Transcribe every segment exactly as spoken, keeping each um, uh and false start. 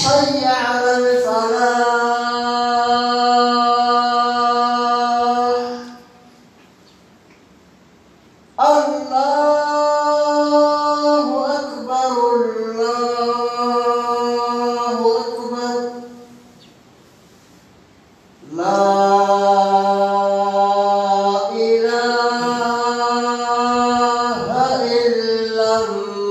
حي على الفلاح. الله أكبر، الله أكبر. لا إله إلا الله.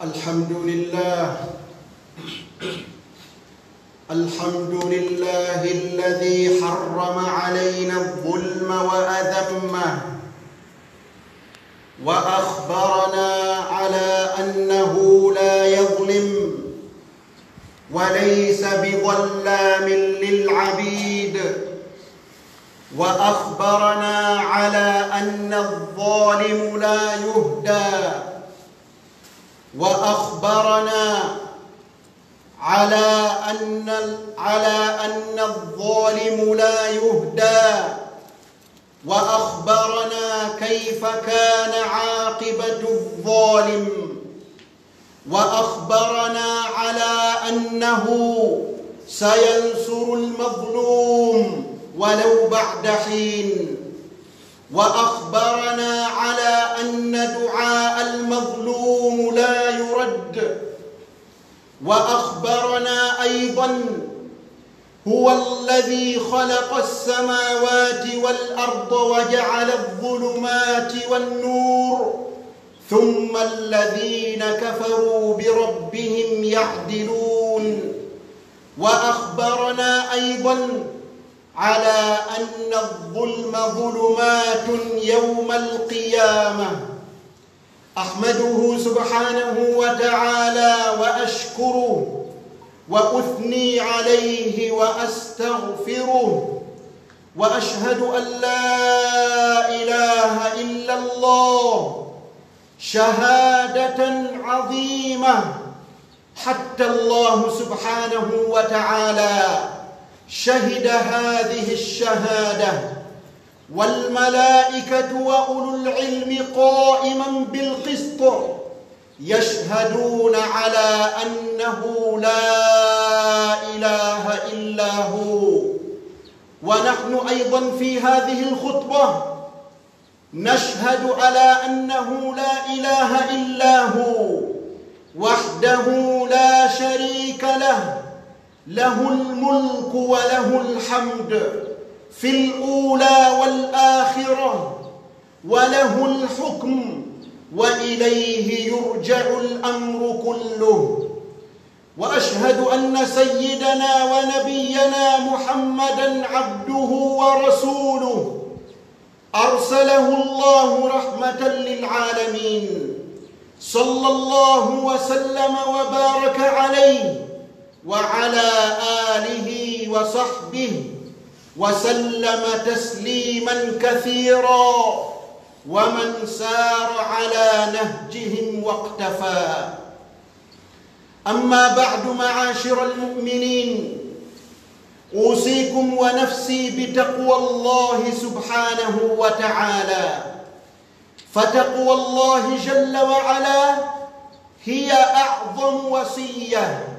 الحمد لله. الحمد لله الذي حرم علينا الظلم وأذمه، وأخبرنا على أنه لا يظلم وليس بظلام للعبيد، وأخبرنا على أن الظالم لا يهدى، وأخبرنا على أن، على أن الظالم لا يهدى، وأخبرنا كيف كان عاقبة الظالم، وأخبرنا على أنه سينصر المظلوم ولو بعد حين، وأخبرنا على أن دعاء المظلوم لا يرد، وأخبرنا أيضا: هو الذي خلق السماوات والأرض وجعل الظلمات والنور، ثم الذين كفروا بربهم يعدلون. وأخبرنا أيضا على أن الظلم ظلمات يوم القيامة. أحمده سبحانه وتعالى وأشكره وأثني عليه وأستغفره، وأشهد أن لا إله إلا الله شهادة عظيمة، حتى الله سبحانه وتعالى شهد هذه الشهادة، والملائكة وأولو العلم قائما بالقسط يشهدون على أنه لا إله إلا هو. ونحن أيضا في هذه الخطبة نشهد على أنه لا إله إلا هو وحده لا شريك له، له الملك وله الحمد في الأولى والآخرة، وله الحكم وإليه يرجع الأمر كله. وأشهد أن سيدنا ونبينا محمدا عبده ورسوله، أرسله الله رحمة للعالمين، صلى الله وسلم وبارك عليه وعلى آله وصحبه وسلم تسليما كثيرا، ومن سار على نهجهم واقتفى. أما بعد، معاشر المؤمنين، أوصيكم ونفسي بتقوى الله سبحانه وتعالى، فتقوى الله جل وعلا هي أعظم وصية،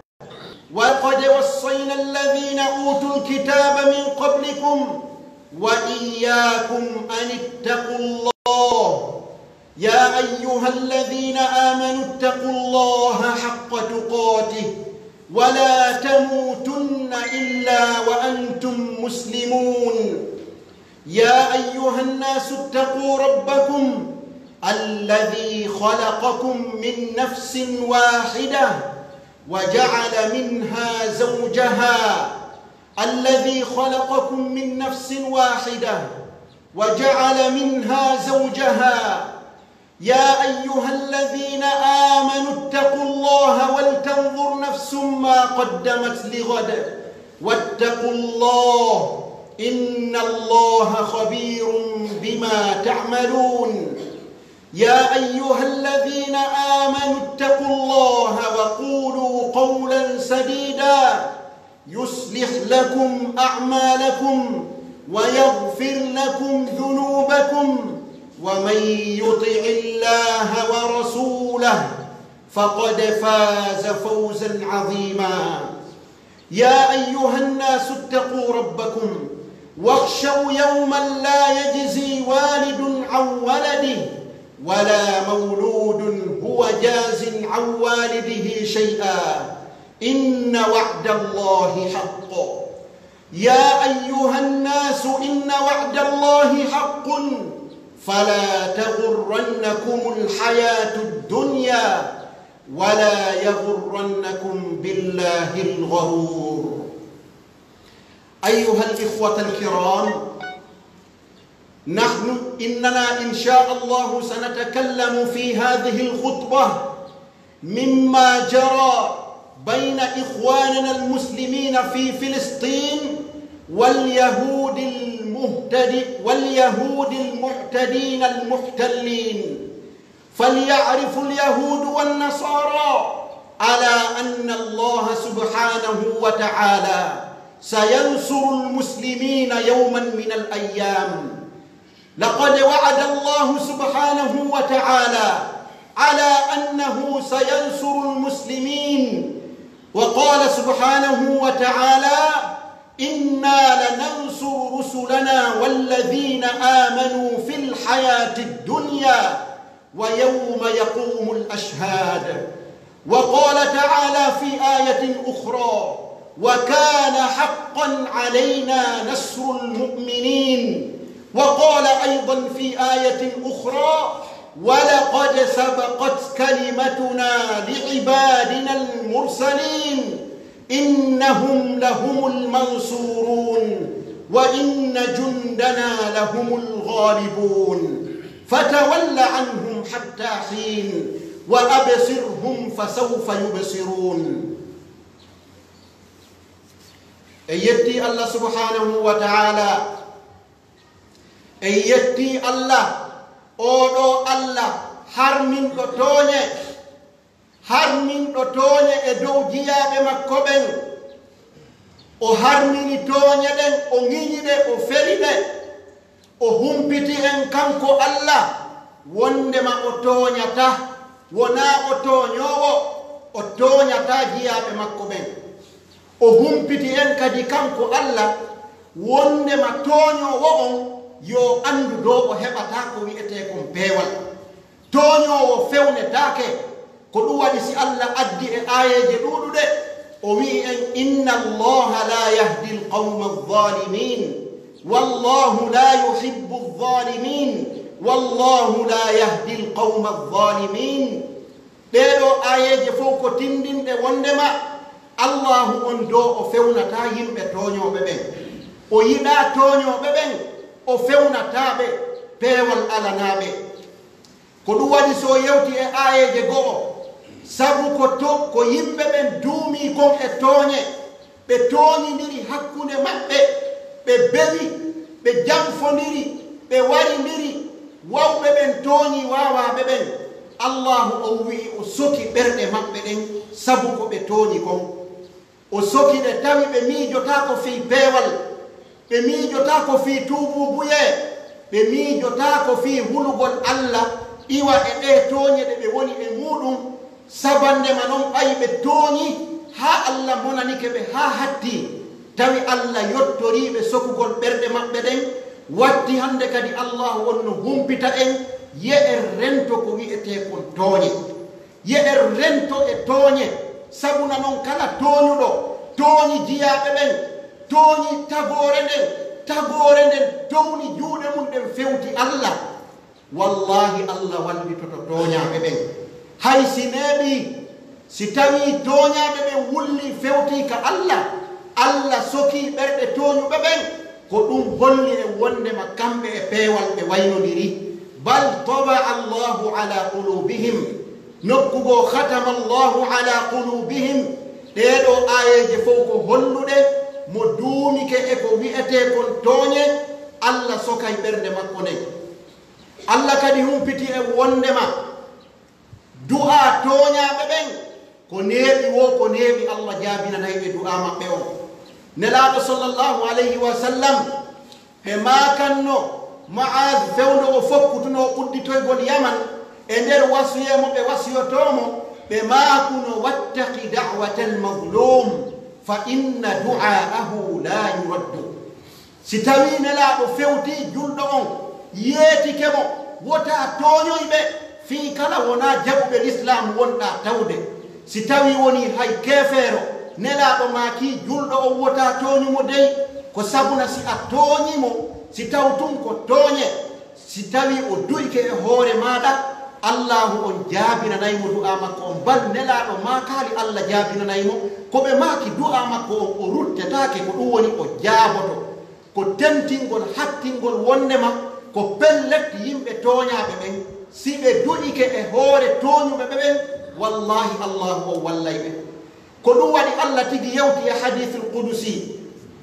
ولقد وصينا الذين أوتوا الكتاب من قبلكم وإياكم أن اتقوا الله. يا أيها الذين آمنوا اتقوا الله حق تقاته ولا تموتن إلا وأنتم مسلمون. يا أيها الناس اتقوا ربكم الذي خلقكم من نفس واحدة وجعل منها زوجها، الذي خلقكم من نفس واحدة وجعل منها زوجها. يا أيها الذين آمنوا اتقوا الله ولتنظر نفس ما قدمت لغد واتقوا الله إن الله خبير بما تعملون. تعملون. يا أيها الذين آمنوا اتقوا الله وقولوا قولا سديدا يصلح لكم أعمالكم ويغفر لكم ذنوبكم ومن يطع الله ورسوله فقد فاز فوزا عظيما. يا أيها الناس اتقوا ربكم واخشوا يوما لا يجزي والد عن ولده ولا مولود هو جاز عن والده شيئا إن وعد الله حق. يا أيها الناس إن وعد الله حق فلا تغرنكم الحياة الدنيا ولا يغرنكم بالله الغرور. أيها الإخوة الكرام، نحن إننا إن شاء الله سنتكلم في هذه الخطبة مما جرى بين إخواننا المسلمين في فلسطين واليهود المهتد واليهود المعتدين المحتلين. فليعرف اليهود والنصارى على أن الله سبحانه وتعالى سينصر المسلمين يوما من الأيام. لقد وعد الله سبحانه وتعالى على أنه سينصر المسلمين، وقال سبحانه وتعالى: إنا لننصر رسلنا والذين آمنوا في الحياة الدنيا ويوم يقوم الأشهاد. وقال تعالى في آية أخرى: وكان حقا علينا نصر المؤمنين. وقال أيضا في آية أخرى: ولقد سبقت كلمتنا لعبادنا المرسلين إنهم لهم المنصورون وإن جندنا لهم الغالبون فتول عنهم حتى حين وأبصرهم فسوف يبصرون. En yettii Allah subhaanahu wa ta'aalaa. En yettii Allah, oo ɗoo Allah harminɗo tooñe, harminɗo tooñe e dow jiyaaɓe makko ɓen. O harmini tooñe ɗen, o ŋiñi ɗe, o feli ɗe. O humpiti en kanko Allah wondema o tooñataa, wonaa o tooñoowo, o tooñataa jiyaaɓe makko ɓen. O humpiti en kadi kanko Allah wondema tooñoowo on yo anndu ɗoo o heɓataa ko wi'etee kon peewal. Tooñoowo fewnetaake. Ko ɗum waɗi si Allah addi e aayeeje ɗuuɗuɗe, o wi'i en: إن الله لا يهدي القوم الظالمين، والله لا يحب الظالمين، والله لا يهدي القوم الظالمين. Ɗee ɗoo aayeeje fow ko tinndinɗe wondema Allaahu on ɗoo o fewnataa yimɓe tooñooɓe ɓen. O yiɗaa tooñooɓe ɓen, o fewnataa ɓe peewal alanaa ɓe. Ko ɗum waɗi si o yewti e aayeeje go'o, sabu ko to, ko yimɓe ɓen duumii kon e tooñe, ɓe tooñindiri hakkunde maɓɓe, ɓe bewi, ɓe janfondiri, ɓe warindiri, wawɓe ɓen tooñii waawaaɓe ɓen. Allaahu on wi'i o soki ɓerɗe maɓɓe ɗen sabu ko ɓe tooñi kon. O soki ɓe, tawi ɓe miijotaako fii peewal, ɓe miijotaako fii tuubuubuyee, ɓe miijotaako fii hulugol Alla iwa e ɗee tooñe ɗe ɓe woni e muuɗum. Sabannde ma non, ɓay ɓe tooñii haa Alla monanike ɓe haa hatti, tawi Alla yottorii ɓe sokugol ɓerɗe maɓɓe ɗen, watti hannde kadi Allaahu on no humpita en, ye en rento ko wi'etee kon tooñe. Ye en rento e tooñe, sabuna non kala tooñuɗo tooñi jiyaaɓe ɓen, tooñi tagoore nden, tagoore nden towni juuɗe mun ɗen fewti Alla. Wallaahi, Alla wallitoto tooñaaɓe ɓen. Hay si neeɓii, si tawii tooñaaɓe ɓen wullii fewtii ka Alla, Alla sokii ɓerɗe tooñuɓe ɓen, ko ɗum holli en wondema kamɓe e peewal ɓe waynondiri. بل طبع الله على قلوبهم. Nokku goo, ختم الله على قلوبهم. Ɗee ɗoo aayeeje fow ko holluɗe mo duumike e ko wi'etee kon tooñe, Alla sokay ɓernde makko nden. Alla kadi humpiti en wonndema du'aa tooñaaɓe ɓen, ko neeɓi woo, ko neeɓi Alla jaabinanay ɓe du'aa maɓɓe on. Nelaaɗo sallallahu alayhi wa sallam, ɓe maakanno Mu'aaz fewndo o fokkutunoo udditoygol Yaman, e nder wasiyee mo ɓe wasiyotoo mo, ɓe maakuno, "Wattaqi da'watal mazluum, fa inna du'aa'ahu laa yuraddu." Si tawii Nelaaɗo fewtii julɗo on, yeetike mo, wotaa tooñoy ɓe, fii kala wonaa jaɓuɓe lislaamu wonɗaa tawde. Si tawii wonii hay keefeero, Nelaaɗo maakii julɗo on wotaa tooñu mo dey, ko sabuna si a tooñii mo, si taw tun ko tooñe, si tawii o du'ike e hoore maaɗa, Allaahu on jaabinanay mo du'aa makko on, bal Nelaaɗo maakaali Alla jaabinanay mo, ko ɓe maaki du'aa makko on o ruttetaake, ko ɗun woni o jaaboto. Ko tentingol, hattingol wonndema ko pellet yimɓe tooñaaɓe ɓen, si ɓe du'ike e hoore tooñuɓe ɓe ɓen, wallaahi Allaahu on wallay ɓe. Ko ɗun waɗi Alla tigi yewti e hadiisul qudusi,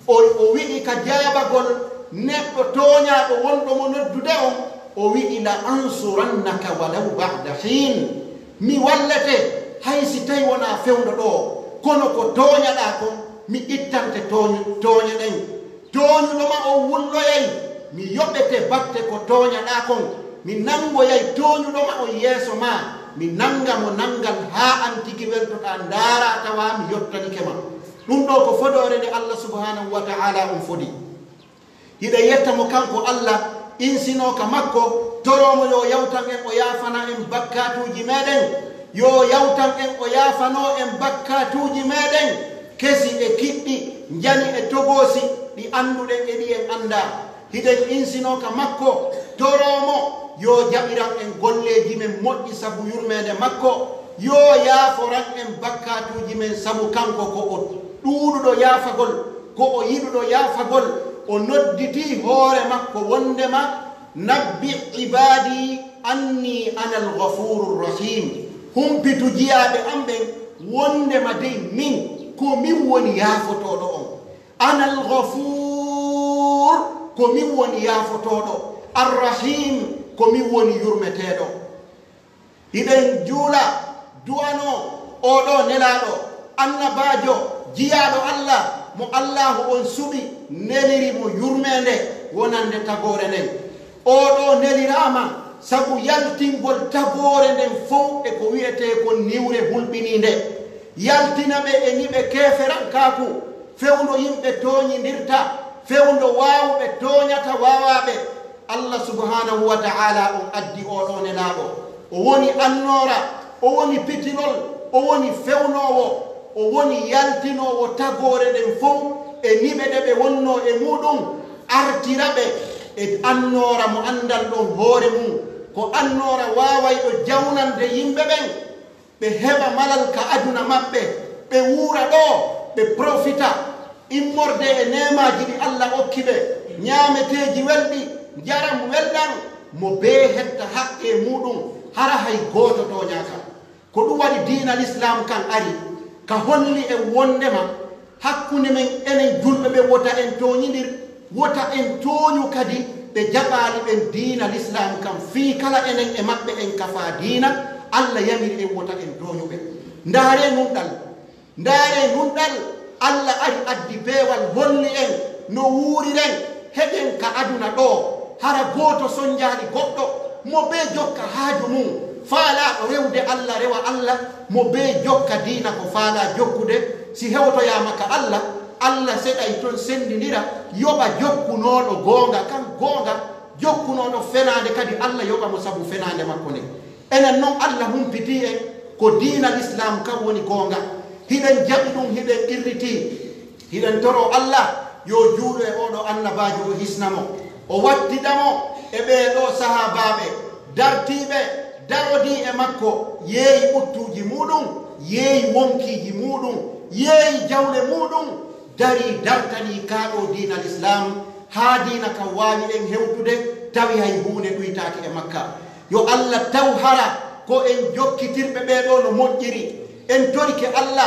o, o wi'i ka jaabagol neɗɗo tooñaaɗo wonɗo mo noddude on, o wi'i, "La ansurannaka walaw ba'da hiin." Mi wallete, hay si tawi wonaa fewndo ɗoo, kono ko tooñaɗaa kon, mi ittante tooñ-, tooñe ɗen. Tooñuɗo ma on wulloyay, mi yoɓete batte ko tooñaɗaa kon, mi nanngoyay tooñuɗo ma on yeeso maa, mi nannga mo nanngal haa an tigi weltoɗaa, ndaaraa tawaa mi yottanike ma. Ɗun ɗoo ko fodoore nde Alla subhaanahu wa ta'aalaa on fodi. Hiɗen yetta mo kanko Alla, insinoo ka makko, toroo mo yo yawtan en, o yaafana en bakkaatuuji meɗen, yo yawtan en, o yaafanoo en bakkaatuuji meɗen, kesi e kiɗɗi, njani e togoosi, ɗi annduɗen e ɗi en anndaa. Hiɗen insinoo ka makko, toroo mo, yo jaɓiran en golleeji men moƴƴi sabu yurmeende makko, yo yaaforan en bakkaatuuji men sabu kanko ko o ɗuuɗuɗo yaafagol, ko o yiɗuɗo yaafagol. O nodditii hoore makko wonndema, "Nabbi ibaadi anni ana al-ghafuuru rahim." Humpitu jiyaaɓe an ɓen wonndema dey min, ko min woni yaafotooɗo on. Ana al-ghafuur, ko min woni yaafotooɗo. Ar-rahim, ko min woni yurmeteeɗo. Hiɗen juula, du'anoo oo ɗoo nelaaɗo, annabaajo, jiyaaɗo Alla, mo Allaahu on suɓi, neliri mo yurmeende wonande tagoore nden. Oo ɗoo neliraama sabu yaltingol tagoore nden fow e ko wi'etee kon niwre hulɓiniinde. Yaltina ɓe e niɓe keeferankaaku, fewndo yimɓe tooñindirta, fewndo waawuɓe tooñata waawaaɓe. Alla subhaanahu wa ta'aalaa on addi oo ɗoo nelaaɗo. O woni annoora, o woni pitilol, o woni fewnoowo, o woni yaltinoowo tagoore nden fow e niɓe ɗe ɓe wonnoo e muuɗum, artira ɓe e annoora mo anndal ɗon hoore mum, ko annoora waawayɗo jawnande yimɓe ɓen. Ɓe heɓa malal ka aduna maɓɓe, ɓe wuura ɗoo, ɓe profita, immorde e neemaaji ɗi Alla okki ɓe, ñaameteeji welɗi, njaram welɗan, mo bee hetta haqqee muuɗum, hara hay gooto tooñaaka. Ko ɗum waɗi diina Lislaam kan ari, ka holli en wonndema hakkunde men enen julɓe ɓen, wota en tooñindir, wota en tooñu kadi ɓe jaɓaali ɓen diina Lislaam kan, fii kala enen e maɓɓe en kafaa diina, Alla yamiri en wota en tooñu ɓe. Ndaaree nunɗal, ndaaree nunɗal, Alla ari addi peewal holli en no wuuriren, heɗen ka aduna ɗoo, hara gooto sonjaali goɗɗo, mo bee jokka haaju mum, faalaaɗo rewde Alla rewa Alla, mo bee jokka diina ko faalaa jokkude, si hewtoyaama ka Alla, Alla seɗay ton senndindira, yoɓa jokkunooɗo goonga kan goonga, jokkunooɗo fenaande kadi Alla yoɓa mo sabu fenaande makko nden. Enen non Alla humpitii en ko diina Lislaam kan woni goonga. Hiɗen jaɓi ɗum, hiɗen qirritii. Hiɗen toroo Alla yo juulu e oo ɗoo annabaajo, o hisna mo, o wattida mo e ɓee ɗoo sahaabaaɓe dartiiɓe, darodii e makko, yeeyi ɓuttuuji muuɗum, yeeyi wonkiiji muuɗum, yeeyi jawle muuɗum, darii dartanii kaa ɗoo diina Lislaam, haa diina kan waawi en hewtude, tawi hay huunde ɗuytaaki e makka. Yo Alla taw hara ko en jokkitirɓe ɓee ɗoo no moƴƴiri. En torike Alla,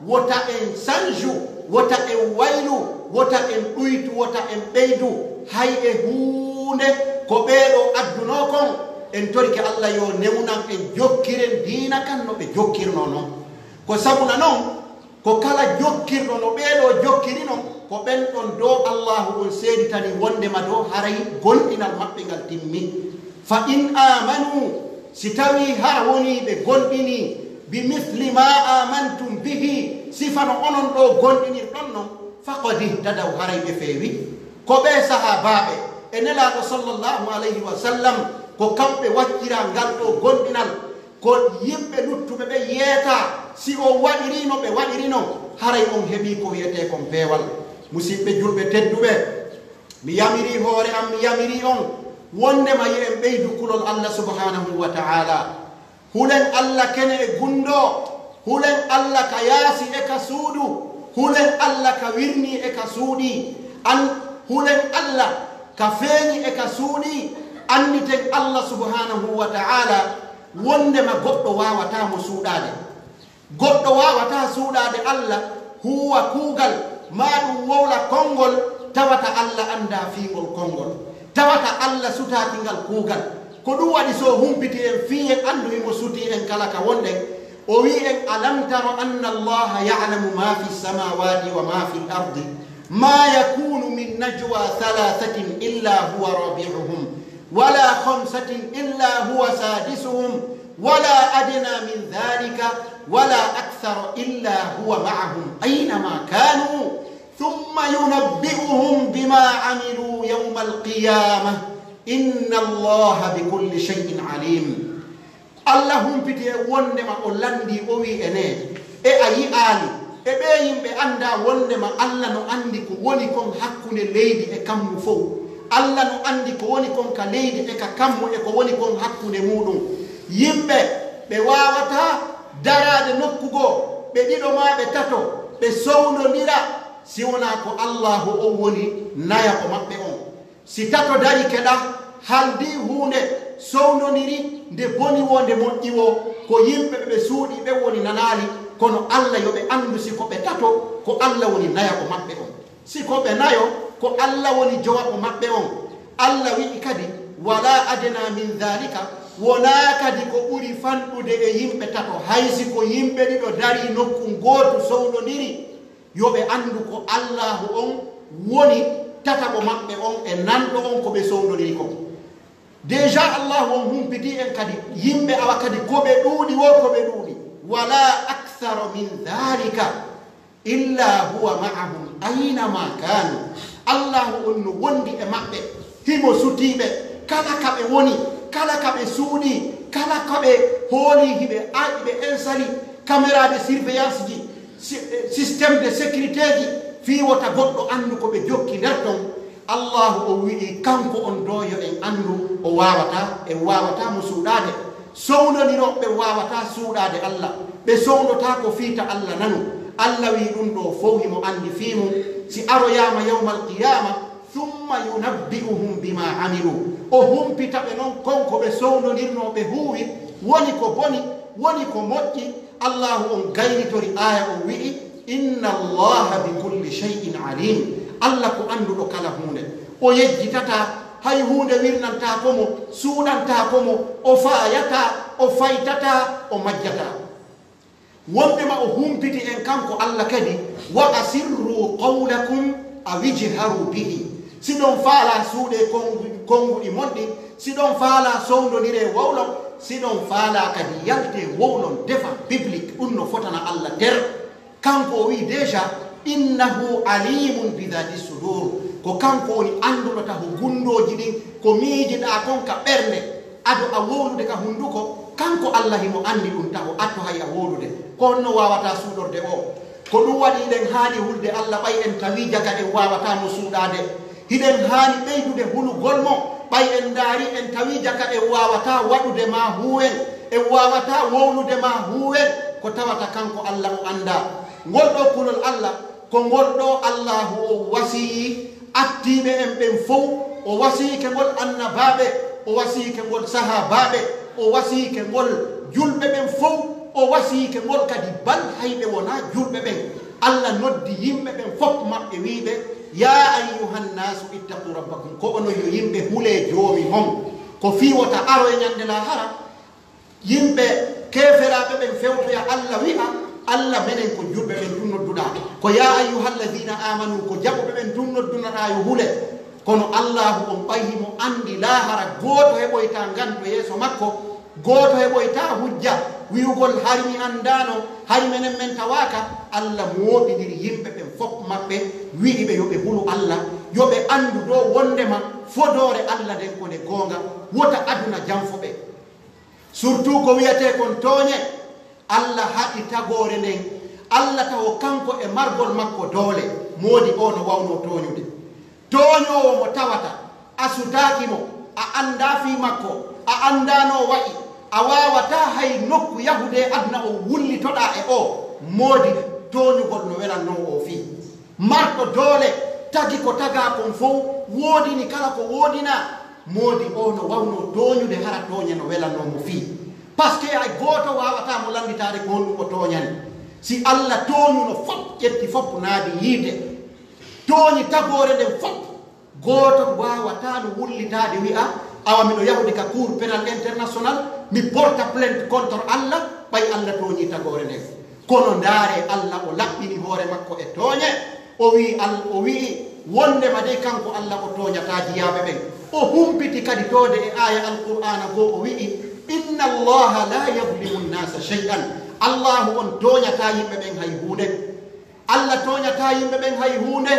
wota en sanju, wota en waylu, wota en ɗuytu, wota en ɓeydu, hay e huunde Ko ɓee ɗoo addunoo kon, en torike Alla yo newnan en, jokkiren diina kan no ɓe jokkirnoo non. Ko sabuna non, ko kala jokkirɗo no ɓee ɗoo jokkiri non, ko ɓen ɗon ɗoo Allaahu on seeditani wonndema ɗoo haray gomɗinal maɓɓe ngal timmi. Fa in aamanu, si tawii hara wonii ɓe gomɗinii, bi misli maa aamantum bihi, sifa no onon ɗoo gomɗinirɗon non, faqad ihtadaw, haray ɓe feewi. Ko ɓee sahaabaaɓe e Nelaaɗo sallallahu alayhi wa sallam, ko kamɓe wacciraa ngal ɗoo gomɗinal, ko yimɓe luttuɓe ɓen yeetaa, si o waɗirii no ɓe waɗiri non, haray on heɓii ko wi'etee kon peewal. Musiɓɓe julɓe tedduɓe, mi yamirii hoore an, mi yamirii on, wonndema yo en ɓeydu kulol Alla subhaanahu wa ta'aalaa. Hulen Alla kene e gunndoo, hulen Alla ka yaasi e ka suudu, hulen Alla ka wirnii e ka suuɗii, an, hulen Alla ka feeɲi e ka suuɗii, anniten Alla subhaanahu wa ta'aalaa, wonndema goɗɗo waawataa mo suuɗaade. Goɗɗo waawataa suuɗaade Alla, huuwa kuugal, maa ɗun wowla konngol, tawata Alla anndaa fii ngol konngol, tawata Alla sutaaki ngal kuugal. Ko ɗun waɗi, si o humpiti en fii en anndu himo sutii en kala ka wonɗen, o wi'i en, "Alam tara anna Allaha ya'lamu ma fi samawati wa ma fil ardi, ma yakunu min najwa thalathatin illa huwa rabi'uhum, wala khamsatin illa huwa sadisuhum, wala adna min dhalika, wala akthara illa huwa ma'ahum aynama kanu, thumma yunabbi'uhum bima amilu yawmal qiyamah, inna Allaha bikulli shay'in alim." Alla humpiti e wonndema o lanndii, o wi'i, "Enee, e a yi'aali, e ɓee yimɓe anndaa wonndema Alla no anndi ko woni kon hakkunde leydi e kammu fow? Alla no anndi ko woni kon ka leydi e ka kammu e ko woni kon hakkunde muuɗun? Yimɓe ɓe waawataa daraade nokku goo, ɓe ɗiɗo maa ɓe tato, ɓe sowndondira, si wonaa ko Allaahu on woni nayaɓo maɓɓe on." Si tato darike ɗa, haldii huunde, sowndondiri, nde boni woo, nde moƴƴi woo, ko yimɓe ɓe ɓe suuɗii ɓen woni nanaali, kono Alla yo ɓe anndu si ko ɓe tato, ko Alla woni nayaɓo maɓɓe on. Si ko ɓe nayo, ko Alla woni jowaɓo maɓɓe on. Alla wi'i kadi, "Wala adna min dhalika," wonaa kadi ko ɓuri fanɗude e yimɓe tato, hay si ko yimɓe ɗiɗo darii nokku ngootu sowndondiri. Yo ɓe anndu ko Allaahu on woni tataɓo maɓɓe on e nanɗo on ko ɓe sowndondiri kon. Déjà Allaahu on humpitii en kadi yimɓe, awa kadi ko ɓe ɗuuɗi woo, ko ɓe ɗuuɗi. Wala akthara min dhalika, illa huwa ma'ahum aynama kanu. Allaahu on no wondi e maɓɓe, himo sutii ɓe, kala ka ɓe woni, kala ka ɓe suuɗii, kala ka ɓe hoolii, hiɓe a-, ɓe ensali, caméra de surveillance ji, si-, eh, système de sécurité ji, fii wota goɗɗo anndu ko ɓe jokki nder ton. Allaahu o wi'i, kanko on ɗoo yo en anndu, o waawataa, en waawataa mo suuɗaade. Sowndondirooɓe ɓen waawataa suuɗaade Alla, ɓe sowndotaako fii ta Alla nanu. Alla wi'i ɗun ɗoo fow himo anndi fii mun. Si aroyaama yawmal qiyaama, thumma yunabbi'uhum bima amilu. O humpita ɓe non kon ko ɓe sowndondirnoo, ɓe huuwi, woni ko boni, woni ko moƴƴi. Allaahu on gaynitori aaya on wi'i, "Inna Allaha bi kulli shay'in alim." Alla ko annduɗo kala huunde. O yejjitataa, hay huunde wirnantaako mo, suuɗantaako mo, o faayataa, o faytataa, o majjataa. Wonndema o humpiti en kanko Alla kadi, "Wa asirru qawlakum aw ijharu bihi." Si ɗon faalaa, suuɗee konngu-, konnguɗi mon ɗin, si ɗon faalaa, sowndondiree wowlon, si ɗon faalaa kadi, yaltee wowlon, defa public, ɗun no fotana Alla ter. Kanko o wi'i déjà, "Innahu alimun bi dhati sudur." Ko kanko woni annduɗo taho gunndooji ɗin, ko miijiɗaa kon ka ɓernde, ado a wowlude ka hunnduko, kanko Alla himo anndi ɗun taho, atto hay a wowlude. Ko honno waawataa suuɗorde o? Ko ɗun waɗi hiɗen haani hulde Alla, ɓay en tawii jaka en waawataa mo suuɗaade. Hiɗen haani ɓeydude hulugol mo, ɓay en ndaari en tawii jaka en waawataa waɗude maa huuwen, en waawataa wowlude maa huuwen, ko tawata kanko Alla o anndaa. Ngol ɗoo kulol Alla, ko ngol ɗoo Allaahu o wasiyii attiiɓe en ɓen fow, o wasiyike ngol annabaaɓe, o wasiyike ngol sahaabaaɓe, o wasiyike ngol julɓe ɓen fow, o wasiyike ngol kadi bal hay ɓe wonaa julɓe ɓen. Alla noddi yimɓe ɓen fow maɓɓe, wi'i ɓe, Yaa ayyuhan naasu ittaqu rabbakum, ko onon yo yimɓe, hulee Joomi mon. Ko fii wota aro e ñande laahara, yimɓe keeferaaɓe ɓen fewtoya Alla, wi'a, "Alla, menen ko julɓe ɓen tun nodduɗaa." Ko, "Yaa ayyuhalladiina aamanu," ko jaɓuɓe ɓen tun noddunoɗaa yo hule. Kono Allaahu on, ɓay himo anndi laahara gooto heɓoytaa ngan to yeeso makko, gooto heɓoytaa hujja wi'ugol, "Hari mi anndaano, hari menen men tawaaka." Alla mooɓindiri yimɓe ɓen fow maɓɓe, wi'i ɓe yo ɓe hulu Alla, yo ɓe anndu ɗoo wonndema fodoore Alla nden ko nde goonga, wota aduna janfo ɓe. Surtout ko wi'etee kon tooñe, Alla haɗi tagoore nden, Alla tawo kanko e margol makko doole, moodi oo no wawnoo tooñude. Tooñoowo mo tawata a sutaaki mo, a anndaa fii makko, a anndaa no o wa'i, a waawataa hay nokku yahude e aduna on wullitoɗaa e oo, moodi tooñugol no welannoo oo fii. Marɗo doole tagi ko tagaa kon fow, woodini kala ko woodinaa, moodi oo no wawnoo tooñude, hara tooñe no welannoo mo fii. Parce que hay gooto waawataa mo lannditaade ko honɗun o tooñani. Si Alla tooñuno fow, ƴetti fow naadi yiite, tooñi tagoore nden fow, gooto waawataa no wullitaade wi'a, "Awa miɗo yahude ka Cour pénal international, mi porta plainte contre Alla, ɓay Alla tooñii tagoore nden." Kono ndaaree, Alla o laɓɓini hoore makko e tooñe, o wi'i, Al-, o wi'i wonndema dey kanko Alla o tooñataa jiyaaɓe ɓen. O humpiti kadi toode e aaya Alqur'aana goo, o wi'i, "Inna Allaha la yazlimu nnasa shay'an." Allaahu on tooñataa yimɓe ɓen hay huunde. Alla tooñataa yimɓe ɓen hay huunde.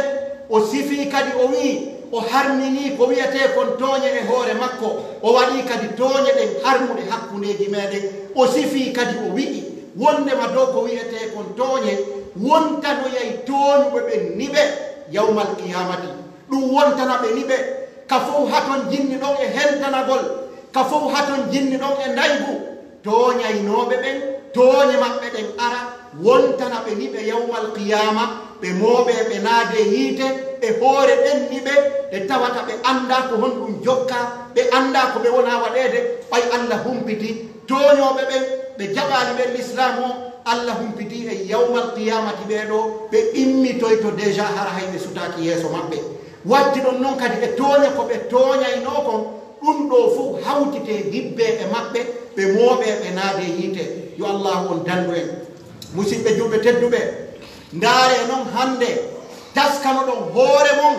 O sifii kadi, o wi'i, o harminii ko wi'etee kon tooñe e hoore makko. O waɗii kadi tooñe ɗen harmuɗe hakkundeeji meɗen. O sifii kadi, o wi'i, wonndema dow ko wi'etee kon tooñe, wontanoyay tooñuɓe ɓen niɓe yawmal qiyaamati. Ɗun wontana ɓe niɓe, ka fow haton jinni ɗon e hentanagol, ka fow haton jinni ɗon e ndaygu. Tooñaynooɓe ɓen, tooñe maɓɓe ɗen ara, wontana ɓe niɓe yawmal qiyaama, ɓe mooɓee, ɓe naadee yiite e hoore ɗen niɓe, ɗe tawata ɓe anndaa ko honɗun jokkaa, ɓe anndaa ko ɓe wonaa waɗeede, ɓay Alla humpiti tooñooɓe ɓen, ɓe jaɓaali ɓen lislaamu on, Alla humpiti e yawmal qiyaamati ɓee ɗoo, ɓe immitoyto déjà hara hay ɓe sutaaki yeeso maɓɓe. Watti ɗon non kadi e tooñe ko ɓe tooñaynoo kon, ɗun ɗoo fow hawtitee hibbee e maɓɓe, ɓe mooɓee, ɓe naadee yiite. Yo Allaahu on dandu en. Musiɓɓe julɓe tedduɓe, ndaaree non hannde, taskanoɗon hoore mon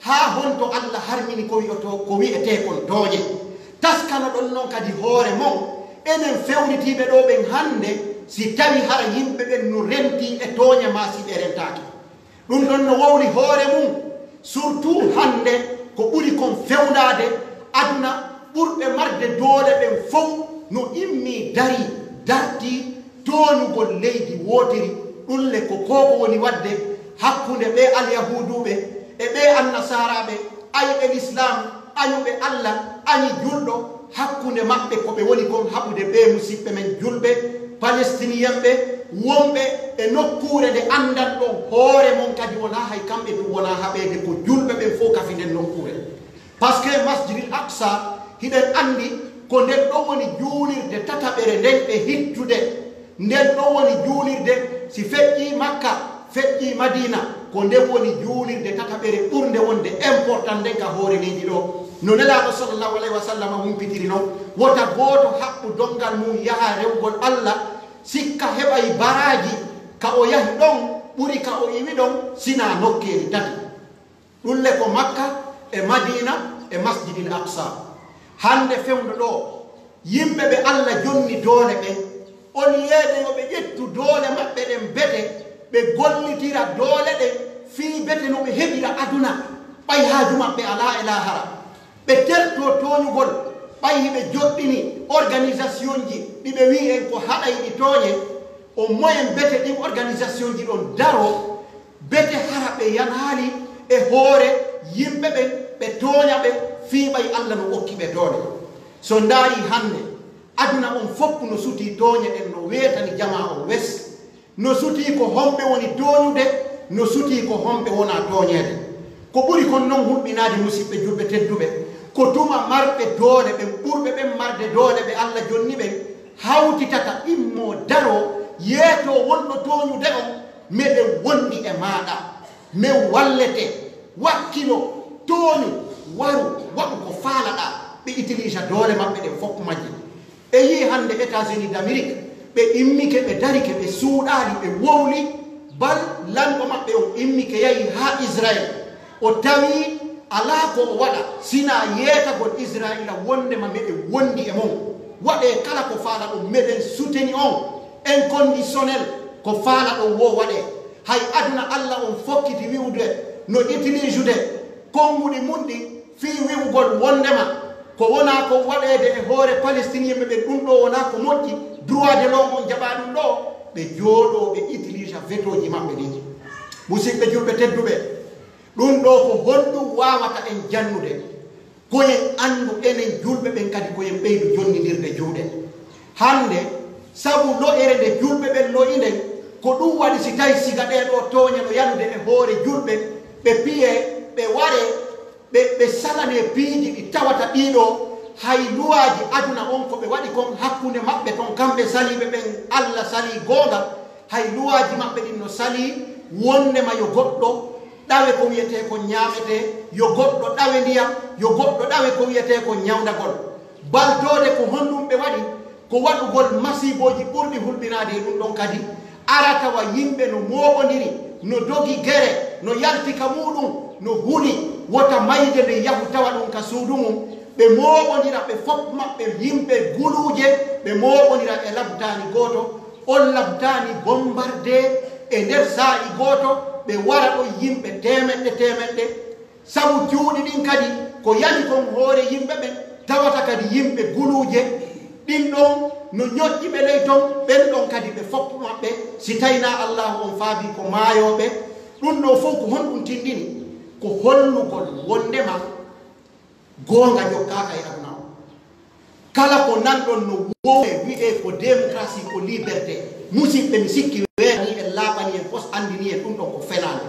haa honto Alla harmini ko wi'oto-, ko wi'etee kon tooñe. Taskanoɗon non kadi hoore mon, enen fewritiiɓe ɗoo ɓen hannde, si tawii hara yimɓe ɓen no rentii e tooñe maa si ɓe rentaaki. Ɗun ɗon no wowli hoore mun, surtout hannde ko ɓuri kon fewndaade aduna, ɓurɓe marde doole ɓen fow no immii darii, dartii tooñugol leydi wootiri. Ɗun le ko ko ko woni waɗde hakkunde ɓee alyahuuduɓe e ɓee annasaaraaɓe, ayɓe lislaam, añuɓe Alla, añi julɗo, hakkunde maɓɓe ko ɓe woni kon haɓude ɓee musiɓɓe men julɓe, Palestiniyanɓe, wonɓe e nokkuure nde anndan ɗon hoore mon kadi wonaa hay kamɓe tun wonaa haɓeede, ko julɓe ɓen fow kafi nden nokkuure. Parce que Masjidil Aqsa, hiɗen anndi ko nden ɗon woni juulirde tataɓere nden e hittude. Nden ɗon woni juulirde, si feƴƴii Makka, feƴƴii Madiina, ko nden woni juulirde tataɓere ɓurnde wonde important nden ka hoore leydi ɗoo. No Nelaaɗo sallallahu alayhi wa sallam humpitiri non, wota gooto haɓɓu donngal mun yaha rewugol Alla, sikka heɓay baraaji ka o yahi ɗon ɓuri ka o iwi ɗon, sinaa nokkeeli tati. Ɗun le ko Makka e Madiina e Masjidil Aqsa. Hannde fewndo ɗoo, yimɓe ɓe Alla jonni doole ɓen, au lieu de yo ɓe ƴettu doole maɓɓe ɗen bete, ɓe gollitira doole ɗen fii bete no ɓe heɓira aduna, ɓay haaju maɓɓe alaa e laahara. Ɓe tertoo tooñugol, ɓay hiɓe joɗɗini organisationji ɗi ɓe wi'i en ko haɗay ɗi tooñe, au moins bete ɗin organisationji ɗon daroo, bete hara ɓe yanaali e hoore yimɓe ɓen, ɓe tooña ɓe fii ɓay Alla no okki ɓe doole. So ndaarii hannde, aduna on fow no sutii tooñe ɗen, no weetani jamaa on wes. No sutii ko homɓe woni tooñude, no sutii ko homɓe wonaa tooñeede. Ko ɓuri kon non hulɓinaade, musiɓɓe julɓe tedduɓe, ko tuma marɓe doole ɓen, ɓurɓe ɓen marde doole ɓe Alla jonni ɓen, hawtitata, immoo, daroo, yeetoo wonɗo tooñude on, "Meɗen wondi e maaɗa, men wallete." Wakkilo, tooñu, waru, waɗu ko faalaɗaa. Ɓe utilisa doole maɓɓe ɗen fof majje. E yii hannde États-Unis d'Amérique, ɓe immike, ɓe darike, ɓe suuɗaali, ɓe wowli, bal lanɗo maɓɓe on immike yahi haa Israel. O tawi alaa ko o waɗa, sinaa yeetagol Israila wondema meɗen wondi e mon. Waɗee kala ko faalaɗon, meɗen suteni on, inconditionnel, ko faalaɗon woo waɗee. Hay aduna Alla on fokkiti wi'ude no utilijude konguɗi mun ɗin fii wi'ugol wondema ko wonaa kon waɗeede e hoore Palestiniyemɓe ɓen, ɗun ɗoo wonaa ko moƴƴi, droit de l'homme on jaɓaa ɗun ɗoo, ɓe jooɗoo ɓe utilisa vetoji maɓɓe ɗin. Musiɓɓe julɓe tedduɓe, ɗun ɗoo ko honɗun waawata en jannude? Ko en anndu enen julɓe ɓen kadi ko en ɓeydu jonnindirde juuɗe. Hannde, sabu lo'ere nde julɓe ɓen lo'i nden, ko ɗun waɗi si tawi siga ɗee ɗoo tooñe no yanude e hoore julɓe, ɓe piyee, ɓe waree, ɓe, ɓe salanee piiji ɗi tawata ɗii ɗoo, hay luwaaji aduna on ko ɓe waɗi kon hakkunde maɓɓe ton, kamɓe saliiɓe ɓen, Alla salii goonga, hay luwaaji maɓɓe ɗin no salii wondema yo goɗɗo ɗawe ko wi'etee ko ñaametee, yo goɗɗo ɗawe ndiyam, yo goɗɗo ɗawe ko wi'etee ko ñawndagol. Baltoode ko honɗun ɓe waɗi? Ko waɗugol masiibooji ɓurɗi hulɓinaade e ɗun ɗon kadi. Ara tawa yimɓe no mooɓondiri, no dogi gere, no yalti ka muuɗun, no huli wota mayde nden yahu tawa ɗun ka suudu mun. Ɓe mooɓondira, ɓe fof maɓɓe yimɓe guluuje, ɓe mooɓondira e labtaani gooto. On labtaani bombardee e nder saa'i gooto, ɓe wara ɗon yimɓe teemeɗɗe teemeɗɗe. Sabu cuuɗi ɗin kadi ko yani kon hoore yimɓe ɓen, tawata kadi yimɓe guluuje ɗin ɗon no ñoƴƴi ɓe ley ton, ɓen ɗon kadi ɓe fof maɓɓe, si tawi naa Allaahu on faabii ko maayooɓe. Ɗun ɗoo fow ko honɗun tindini? Ko hollugol wondema goonga jokkaaka e aduna on. Kala ko nanɗon no wowlee wi'ee ko démocratie, ko liberté, musiɓɓe, mi sikki weeɓanii en, laaɓanii en, pos anndinii en, ɗun ɗon ko fenaande.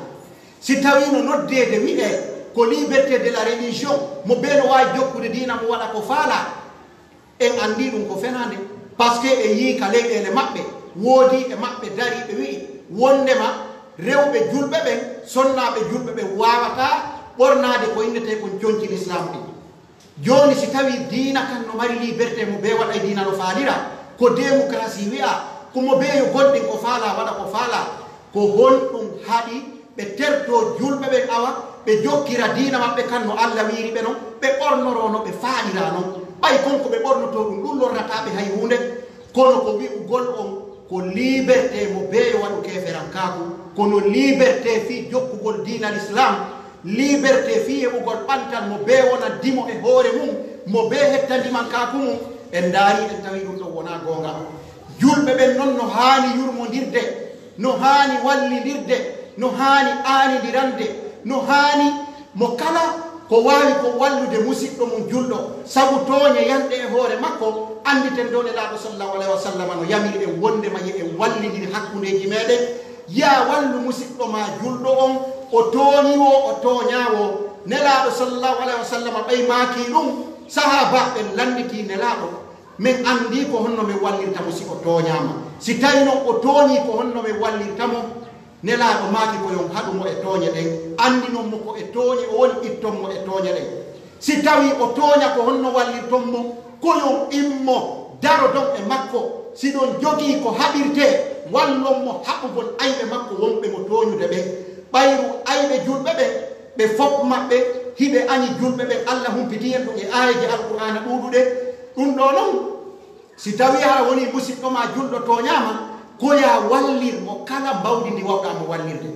Si tawii no noddeede wi'ee ko liberté de la religion, mo bee no waawi jokkude diina mo waɗa ko faalaa, en anndii ɗun ko fenaande. Parce que en yii ka leyɗeele maɓɓe, woodii e maɓɓe dariiɓe wi'i wondema rewɓe julɓe ɓen, sonnaaɓe julɓe ɓen waawataa ɓornaade ko innetee kon conci Lislaam ɗin. Jooni, si tawii diina kan no mari liberté, mo bee waɗa e diina no faalira, ko démocratie wi'aa, ko mo bee yo gonɗin ko faalaa, waɗa ko faalaa, ko honɗun haɗi ɓe tertoo julɓe ɓen, awa ɓe jokkira diina maɓɓe kan no Alla wi'iri ɓe non, ɓe ɓornoroo no ɓe faaliraa non? Ɓay kon ko ɓe ɓornotoo ɗun, ɗun lorrataa ɓe hay huunde. Kono ko wi'ugol on ko liberté mo bee yo waɗu keeferankaaku, kono liberté fii jokkugol diina Lislaam, liberté fii heɓugol ɓantal mo bee wona dimo e hoore mun, mo bee hetta ndimankaaku mun, en ndaarii, en tawii ɗun ɗon wonaa goonga. Julɓe ɓen non no haani yurmondirde, no haani wallindirde, no haani aanindirande, no haani mo kala ko waawi ko wallude musiɗɗo mun julɗo, sabu tooñe yanɗe e hoore makko. Annditen dow Nelaaɗo sallallahu alayhi wa sallam no yamiri en wondema yo en wallindiri hakkundeeji meɗen. Yaa wallu musiɗɗo maa julɗo on, o tooñii woo, o tooñaa woo. Nelaaɗo sallallahu alayhi wa sallam ɓay maakii ɗun, sahaabaaɓe ɓen lannditii Nelaaɗo, men anndii ko honno men wallirta mo si o tooñaama. Si tawii non o tooñii, ko honno men wallirta mo? Nelaaɗo maaki ko yo on haɗu mo e tooñe ɗen, anndinee mo ko e tooñe o woni, ittee mo e tooñe ɗen. Si tawii o tooñaa, ko honno wallirton mo? Ko yo on immo, darodon e makko. Si hiɗon jogii ko haɓirtee, wallon mo haɓugol ayɓe makko wonɓe mo tooñude ɓen. Ɓayru ayɓe julɓe ɓen, ɓe fof maɓɓe, hiɓe añi julɓe ɓen. Alla humpitii en ɗun e aayeeje Alqur'aana ɗuuɗuɗe. Ɗun ɗoo non, si tawii hara wonii musiɗɗo maa julɗo tooñaama, ko yaa wallir mo kala mbawdi ndi waawɗaa mo wallirde.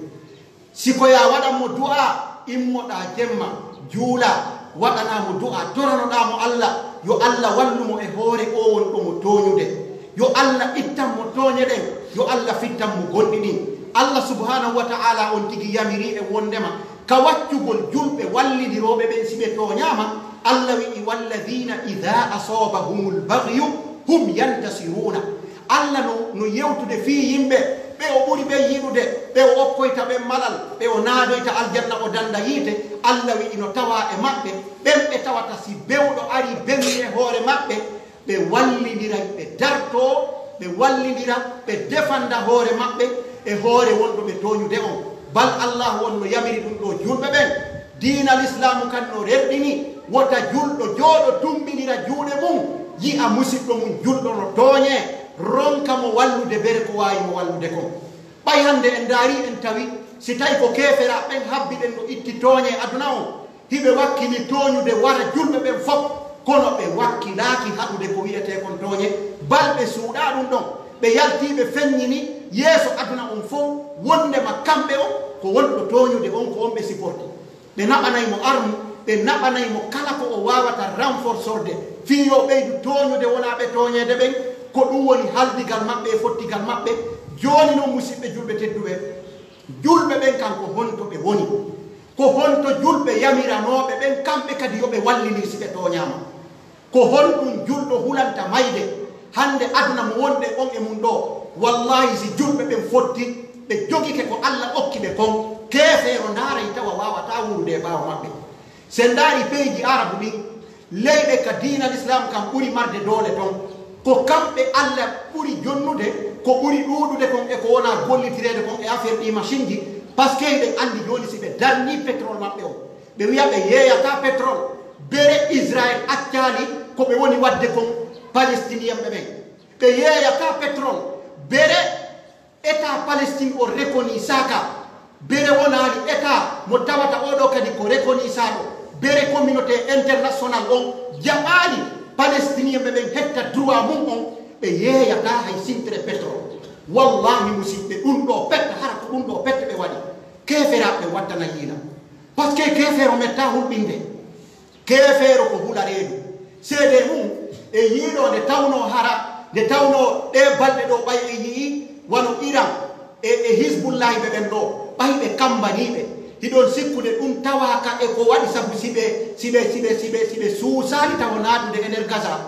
Si ko yaa waɗan mo du'aa, immoɗaa jemma, juulaa, waɗanaa mo du'aa, toranoɗaa mo Alla, yo Alla wallu mo e hoore oo wonɗo mo tooñude. Yo Alla ittan mo tooñe ɗen, yo Alla fittan mo gonɗi ɗin. Alla subhaanahu wa ta'aalaa on tigi yamirii en wondema ka waccugol julɓe wallindirooɓe ɓen si ɓe tooñaama, Alla wi'i, "Walladiina idaa asaabahumul bagyu hum yantasiruuna." Alla no, no yewtude fii yimɓe ɓe o ɓuri ɓen yiɗude, ɓe o okkoyta ɓen malal, ɓe o naadoyta aljanna, o danda yiite. Alla wi'i no tawaa e maɓɓe ɓen ɓe tawata si bewɗo arii belli e hoore maɓɓe, ɓe wallindiray, ɓe dartoo, ɓe wallindira, ɓe defanda hoore maɓɓe e hoore wonɗo ɓe tooñude on. Bal Allaahu on no yamiri ɗun ɗoo julɓe ɓen. Diina Lislaamu kan no rerɗini, wota julɗo jooɗo tummbindira juuɗe mum, yi'a musiɗɗo mum julɗo no tooñee, ronka mo wallude bere ko waawi mo wallude kon. Ɓay hannde en ndaarii, en tawi, si tawi ko keeferaa ɓen habbi ɓen no itti tooñe aduna on, hiɓe wakkili tooñude wara julɓe ɓen fof, kono ɓe wakkilaaki haɗude ko wi'etee kon tooñe, bal ɓe suuɗaa ɗum ɗon, ɓe yaltii ɓe feññini yeeso aduna on fof, wonndema kamɓe on ko wonɓe tooñude on, ko on ɓe siporti. Ɓe naɓanay mo armu, ɓe naɓanay mo kala ko o waawata renforcorde, fii yo ɓeydu tooñude wonaa ɓe tooñeede ɓen, ko ɗum woni haldigal maɓɓe e fottigal maɓɓe. Jooni non, musiɓɓe julɓe tedduɓe, julɓe ɓen kan ko honto ɓe woni? Ko honto julɓe yamiranooɓe ɓen kamɓe kadi yo ɓe wallinir si ɓe tooñaama? Ko honɗun julɗo hulanta mayde hannde aduna mo wonɗen on e mun ɗoo? Wallaahi, si julɓe ɓen fotti, ɓe jogike ko Alla okki ɓe kon, keefeero ndaaray tawa waawataa wuurude e ɓaawo maɓɓe. Si en ndaarii peeji Arabu ɗin, leyɗe ka diina Lislaam kan ɓuri marde doole ton, ko kamɓe Alla ɓuri jonnude, ko ɓuri ɗuuɗude kon e ko wonaa gollitireede kon e affaire ɗii masinji, parce que hiɗen anndi jooni si ɓe darnii pétrole maɓɓe on, ɓe wi'a ɓe yeeyataa pétrole, bere Israël accaali ko ɓe woni waɗde kon Palestinienɓe ɓen. Ɓe yeeyataa pétrole, bere État Palestine o reconnaissaaka, bere wonaali État mo tawata oo ɗoo kadi ko reconnaissaaɗo, bere communauté international on jaɓaali Palestinienɓe ɓen hetta droit mum on, ɓe yeeyataa hay sintere pétrole. Wallaahi, musiɓɓe, ɗum ɗoo pette, hara ko ɗum ɗoo pette ɓe waɗi. Keeferaaɓe wattana yiila. Parce que keefeero mettaa hulɓinde. Keefeero ko hula reedu. Seedee mum, e yiiloo nde tawnoo hara, nde tawnoo ɗee balɗe ɗoo ɓay e yi'i, wano Iran e, e Hizbullahi ɓe ɓen ɗoo, ɓay ɓe kammbanii ɓe. Hiɗon sikkude ɗum tawaaka e ko waɗi sabu si ɓe, si ɓe, si ɓe, si ɓe, si ɓe suusaali tawa naatude e nder Gaza.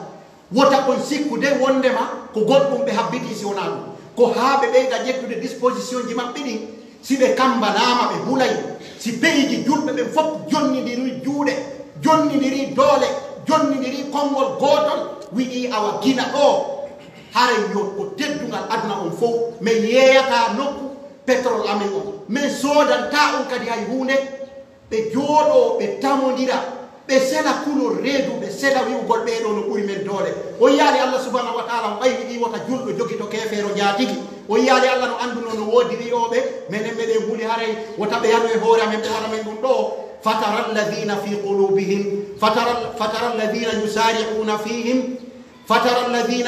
Wota on sikku dey wonndema ko goɗɗum ɓe habbitii si wonaa ɗum. Ko haa ɓe ɓeyda ƴettude dispositionji maɓɓe ɗin, si ɓe kammbanaama ɓe hulay, si peeji julɓe ɓen fof jonnindirii juuɗe, jonnindirii doole, jonnindirii konngol gootol, wi'ii awa gila ɗoo, haray yo ko teddungal aduna on fof, men yeeyataa nokku pétrole amen on, men soodantaa on kadi hay huunde. Ɓe jooɗoo, ɓe tamondira, ɓe sela kulol reedu, ɓe sela wi'ugol ɓee ɗoo no ɓuri men doole. O yiyaali Allah subhanahu wa ta'ala on ɓay wi'ii wota julɗo jogito keefeero njaatigi. O yiyaali Allah no anndunoo no woodi wi'ooɓe, menen meɗen huli haray wota ɓe yano e hoore amen, ɓe waɗa men ɗum ɗoo. فترى الذين في قلوبهم، فترى، فترى الذين يسارعون فيهم، فترى الذين،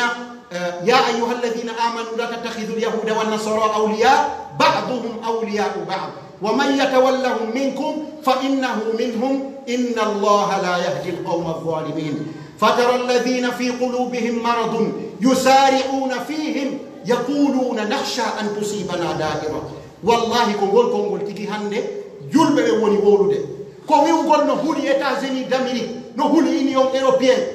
آه، يا أيها الذين آمنوا لا تتخذوا اليهود والنصارى أولياء بعضهم أولياء بعض ومن يتولهم منكم فإنه منهم إن الله لا يهدي القوم الظالمين. فترى الذين في قلوبهم مرض يسارعون فيهم يقولون نخشى أن تصيبنا دائرة. Wallahi, ko ngol konngol tigi hannde julɓe ɓe woni wowlude. Ko wi'ugol no huli États-Unis d'Amérique, no huli Union Européenne.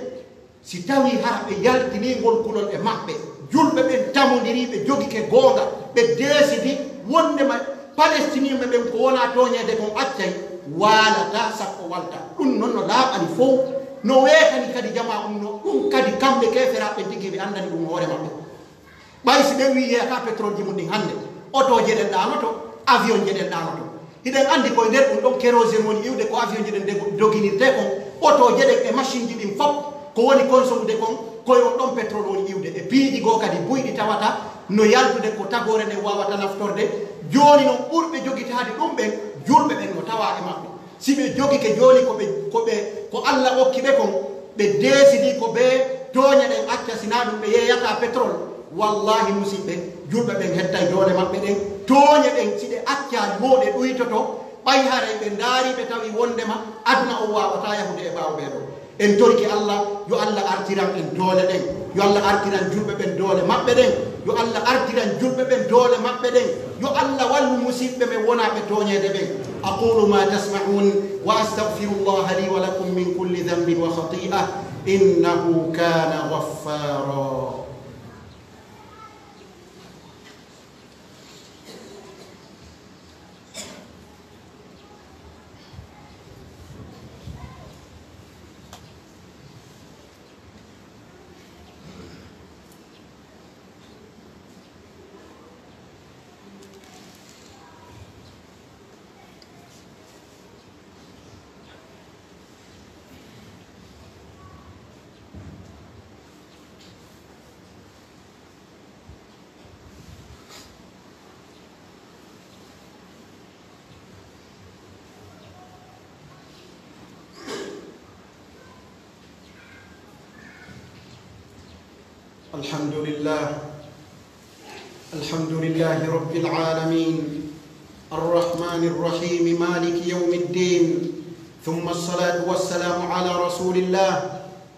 Si tawii hara ɓe yaltinii ngol kulol e maɓɓe, julɓe ɓen tamondirii, ɓe jogike goonga, ɓe deesidi wonndema Palestinienɓe ɓen ko wonaa tooñeede kon accay, waalataa sakko walta. Ɗum non no laaɓani fow, no weetani kadi jamaa on, no ɗum kadi kamɓe keeferaaɓe ɓen tigi ɓe anndani ɗum hoore maɓɓe. Ɓay si ɓen wi'i yeeyataa pétrole ji mun ɗin hannde, otooje ɗen ɗaanoto, avion je ɗen ɗaanoto. Hiɗen anndi ko e nder ɗum ɗon kérosène woni iwde ko avion ji ɗin dego-, doginirtee kon, otooje ɗen e machine ji ɗin fof, ko woni consommude kon, ko e on ɗon pétrole woni iwde. E piiji goo kadi buyɗi tawata no yaltude ko tagoore nden waawata naftorde. Jooni non ɓurɓe jogitaade ɗum ɓen, julɓe ɓen no tawaa e maɓɓe. Si ɓe jogike jooni ko ɓe, ko ɓe, ko Alla okki ɓe kon, ɓe deesidi ko ɓe tooña ɗen acca, si naa ɗum ɓe yeeyataa pétrole, wallaahi musiɓɓe, julɓe ɓen hettay doole maɓɓe ɗen. Tooñe ɗen, si ɗe accaa, mo ɗe ɗuytoto, ɓay haray ɓe ndaarii, ɓe tawi wonndema aduna on waawataa yahude e ɓaawo ɓee ɗoo. En torike Alla, yo Alla artiran en doole ɗen, yo Alla artiran julɓe ɓen doole maɓɓe ɗen, yo Alla artiran julɓe ɓen doole maɓɓe ɗen, yo Alla wallu musiɓɓe men wonaaɓe tooñeede ɓen. أقول ما تسمعون وأستغفر الله لي ولكم من كل ذنب وخطيئة إنه كان غفارا. الحمد لله. الحمد لله رب العالمين. الرحمن الرحيم. مالك يوم الدين. ثم الصلاة والسلام على رسول الله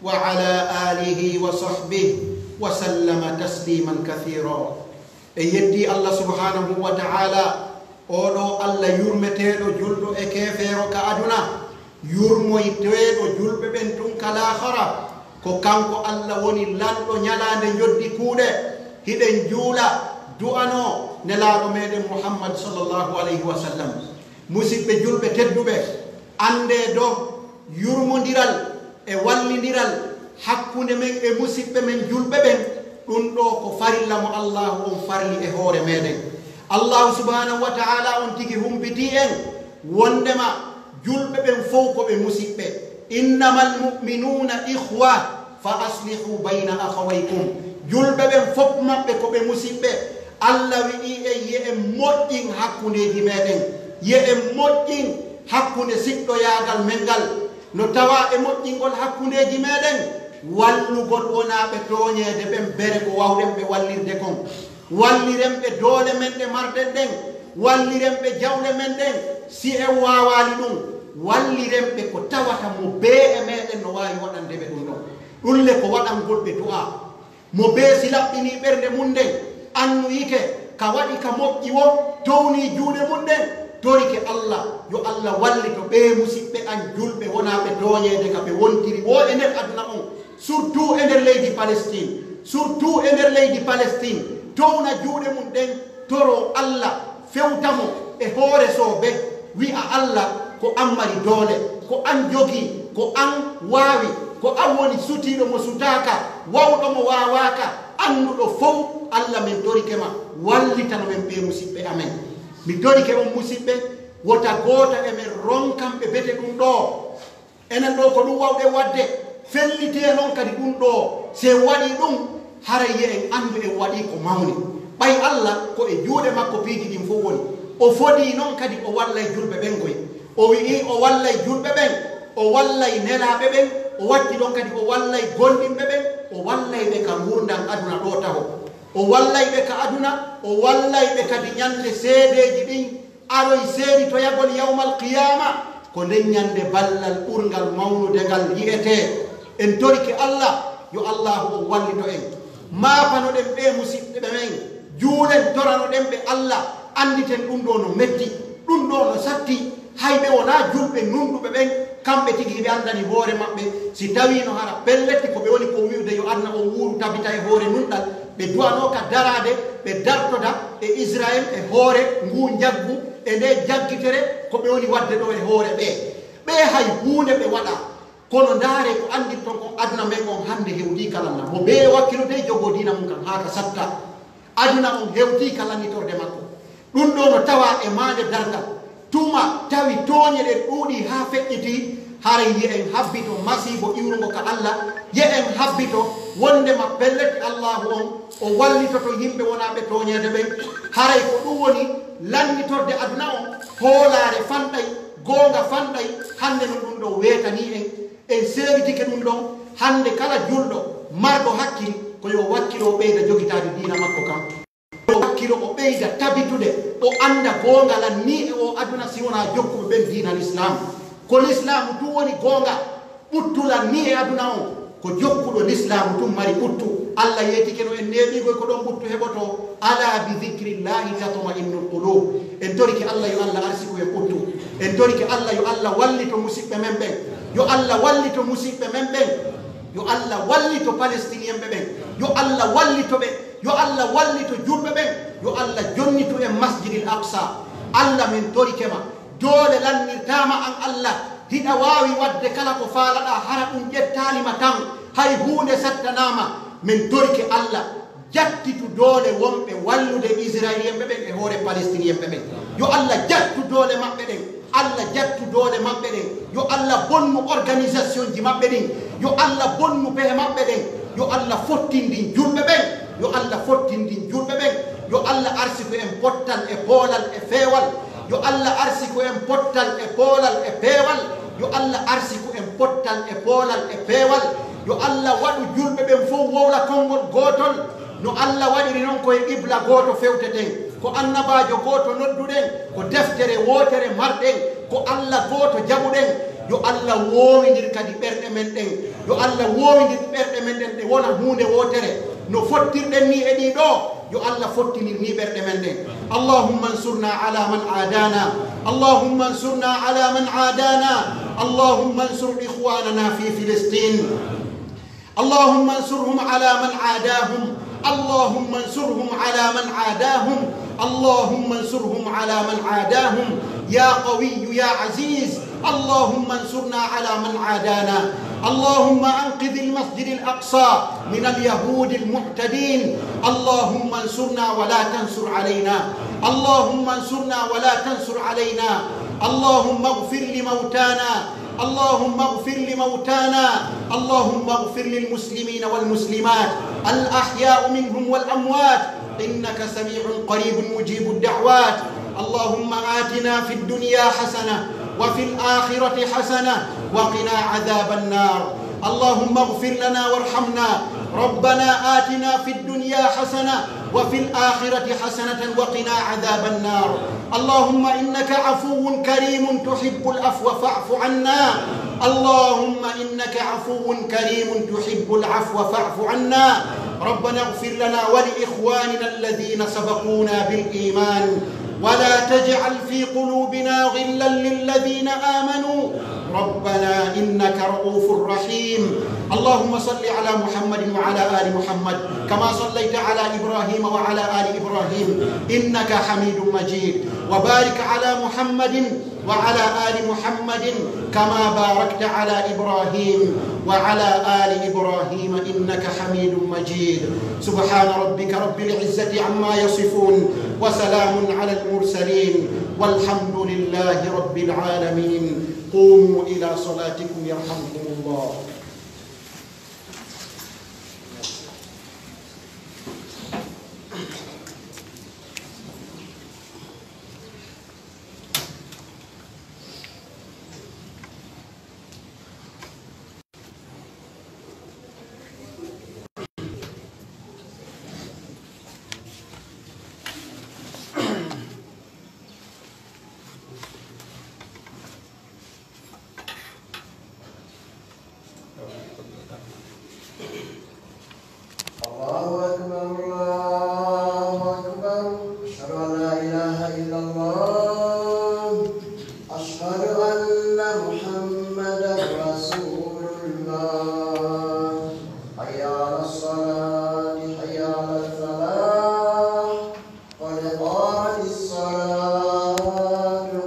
وعلى آله وصحبه وسلم تسليما كثيرا. En yetti Allah subhanahu wa ta'ala, oo ɗoo Allah yurmeteeɗo julɗo e keefeero ka aduna, yurmoyteeɗo julɓe ɓen tun ka laakhara. Ko kanko Allah woni lanɗo ɲalaande njoddi kuuɗe. Hiɗen juula, du'anoo Nelaaɗo meɗen Muhammad sallallahu alayhi wa sallam. Musiɓɓe julɓe tedduɓe, anndee ɗoo yurmondiral e wallindiral hakkunde men e musiɓɓe men julɓe ɓen, ɗun ɗoo ko farilla mo Allaahu on farli e hoore meɗen. Allaahu subhanahu wa ta'ala on tigi humpitii en wonndema julɓe ɓen fow ko ɓe musiɓɓe. "Innamal mu'minuuna ikhwa, fa aslihu bayna akhawaykum." Julɓe ɓen fow maɓɓe ko ɓe musiɓɓe. Alla wi'i en, yo en moƴƴin hakkundeeji meɗen, yo en moƴƴin hakkunde siɗɗoyaagal men ngal. No tawaa e moƴƴingol hakkundeeji meɗen, wallugol wonaaɓe tooɲeede ɓen bere ko waawɗen ɓe wallirde kon. Walliren ɓe doole men ɗe marɗen ɗen, walliren ɓe jawle men ɗen, si en waawaali ɗun, walliren ɓe ko tawata mo bee e meɗen no waawi waɗande ɓe ɗun ɗon. Ɗun le ko waɗangol ɓe du'aa. Mo bee si laɓɓinii ɓernde mun nden, annuyike ka waɗi ka moƴƴi woo, townii juuɗe mun ɗen, torike Alla, yo Alla wallito ɓee musiɓɓe an julɓe wonaaɓe tooɲeede ka ɓe wontiri woo e nder aduna on, surtout e nder leydi Palestine, surtout e nder leydi Palestine, towna juuɗe mun ɗen, toroo Alla, fewta mo e hoore soobe, wi'a, "Alla, ko an mari doole, ko an jogii, ko an waawi, ko an woni sutiiɗo mo sutaaka, wawɗo mo waawaaka, annduɗo fow, Alla, men torike ma, wallitano men ɓee musiɓɓe amen." Mi torike on musiɓɓe, wota gooto e men ronkan ɓe bete ɗun ɗoo. Enen ɗoo ko ɗun wawɗen waɗde, fellitee non kadi ɗun ɗoo. Si en waɗii ɗun, haray yo en anndu en waɗii ko mawni. Ɓay Alla ko e juuɗe makko piiji ɗin fow woni. O fodii non kadi o wallay julɓe ɓen koy. O wi'ii o wallay julɓe ɓen, o wallay nelaaɓe ɓen, o watti ɗon kadi o wallay gomɗinɓe ɓen, o wallay ɓe ka nguurndam aduna ɗoo taho. O wallay ɓe ka aduna, o wallay ɓe kadi ɲande seedeeji ɗin. Aroy seeditoyagol yawmal qiyaama, ko nden ɲande ballal ɓurngal mawnude ngal yi'etee. En torike Alla, yo Allaahu on wallito en. Maapanoɗen ɓee musiɓɓe men, juulen toranoɗen ɓe Alla, annditen ɗun ɗoo no metti, ɗun ɗoo no satti, hay ɓe wonaa julɓe nunɗuɓe ɓen, kamɓe tigi hiɓe anndani hoore maɓɓe, si tawiino hara pellet ko ɓe woni kon wi'ude yo aduna on wuuru tabita e hoore nunɗal, ɓe du'anoo ka daraade, ɓe dartoda e Israel e hoore nguu njaggu e ndee jaggitere ko ɓe woni waɗde ɗoo e hoore ɓee. Ɓee hay huunde ɓe waɗaa. Kono ndaaree ko anndirton kon, aduna men on hannde hewtii ka lanna. Mo bee wakkilodee jogoo diina mun kan haa ka satta. Aduna on hewtii ka lannitorde makko. Ɗun ɗoo no tawaa e maande darngal. Tuma tawi tooɲe ɗen ɗuuɗii haa feƴƴitii, haray yo en habbito masiibo iwrungo ka Alla, yo en habbito wonndema pellet Allaahu on, o wallitoto yimɓe wonaaɓe tooɲeede ɓen. Haray ko ɗun woni lannitorde aduna on, hoolaare fanɗay, goonga fanɗay, hannde non ɗun ɗoo weetanii en, en seeditike ɗun ɗon, hannde kala julɗo marɗo hakkil, ko yo wakkilo ɓeyda jogitaade diina makko kan. O hakkilo, o ɓeyda tabitude, o annda goonga lan nii e oo aduna si wonaa jokkuɓe ɓen diina Lislaamu. Ko Lislaamu tun woni goonga, ɓuttu lan nii e aduna on, ko jokkuɗo Lislaamu tun mari ɓuttu. Alla yeetike no en neeɓiigoy ko ɗon ɓuttu heɓotoo. "Alaa bi zikrillahi tatma'innul quluub." En torike Alla yo Alla arsiku en ɓuttu. En torike Alla yo Alla wallito musiɓɓe men ɓen. Yo Alla wallito musiɓɓe men ɓen. Yo Alla wallito Palestinienɓe ɓen. Yo Alla wallito ɓe. Yo Alla wallito julɓe ɓen. Yo Alla jonnitu en Masjidil Aqsa. Alla, men torike ma. Doole lannirtaama an Alla. Hiɗa waawi waɗde kala ko faalaɗaa, hara ɗun ƴettaali ma tan. Hay huunde sattanaama. Men torike Alla. Jattitu doole wonɓe wallude Israélienɓe ɓen e hoore Palestinienɓe ɓen. Yo Alla jattu doole maɓɓe ɗen. Alla jattu doole maɓɓe ɗen. Yo Alla bonnu organisationji maɓɓe ɗin. Yo Alla bonnu pehe maɓɓe ɗen. Yo Alla fottindin julɓe ɓen. Yo Alla fottindin julɓe ɓen. Yo Alla arsiku en pottal e poolal e feewal. Yo Alla arsiku en pottal e poolal e peewal. Yo Alla arsiku en pottal e poolal e peewal. Yo Alla waɗu julɓe ɓen fow wowla konngol gootal. Tol, no Alla waɗiri non ko e qibla gooto fewteten, ko annabaajo gooto nodduɗen, ko deftere wootere marɗen, ko Alla gooto jaɓuɗen. Yo Alla woowindir kadi ɓerɗe men ɗen, yo Alla woowindir ɓerɗe men ɗen ɗe wona huunde wootere, no fottirɗen nii e ɗii ɗoo, yo Alla fottinir nii ɓerɗe men ɗen. اللهم انصرنا على من عادانا، اللهم انصرنا على من عادانا، اللهم انصر إخواننا في فلسطين. اللهم انصرهم على من عاداهم، اللهم انصرهم على من عاداهم، اللهم انصرهم على من عاداهم، يا قوي يا عزيز، اللهم انصرنا على من عادانا، اللهم أنقذ المسجد الأقصى من اليهود المعتدين، اللهم انصرنا ولا تنصر علينا، اللهم انصرنا ولا تنصر علينا، اللهم اغفر لموتانا، اللهم اغفر لموتانا، اللهم اغفر للمسلمين والمسلمات الأحياء منهم والأموات، إنك سميع قريب مجيب الدعوات. اللهم آتنا في الدنيا حسنة وفي الآخرة حسنة وقنا عذاب النار. اللهم اغفر لنا وارحمنا. ربنا آتنا في الدنيا حسنة وفي الآخرة حسنة وقنا عذاب النار. اللهم إنك عفو كريم تحب العفو فاعف عنا. اللهم إنك عفو كريم تحب العفو فاعف عنا. ربنا اغفر لنا ولإخواننا الذين سبقونا بالإيمان ولا تجعل في قلوبنا غلا للذين آمنوا ربنا إنك رءوف رحيم. اللهم صل على محمد وعلى آل محمد كما صليت على إبراهيم وعلى آل إبراهيم إنك حميد مجيد. وبارك على محمد وعلى آل محمد كما باركت على إبراهيم وعلى آل إبراهيم إنك حميد مجيد. سبحان ربك رب العزة عما يصفون وسلام على المرسلين والحمد لله رب العالمين. قوموا إلى صلاتكم يرحمكم الله. الله أكبر، الله أكبر. أشهد أن لا إله إلا الله. أشهد أن محمدا رسول الله. حي على الصلاة، حي على الفلاح. قد قامت الصلاة،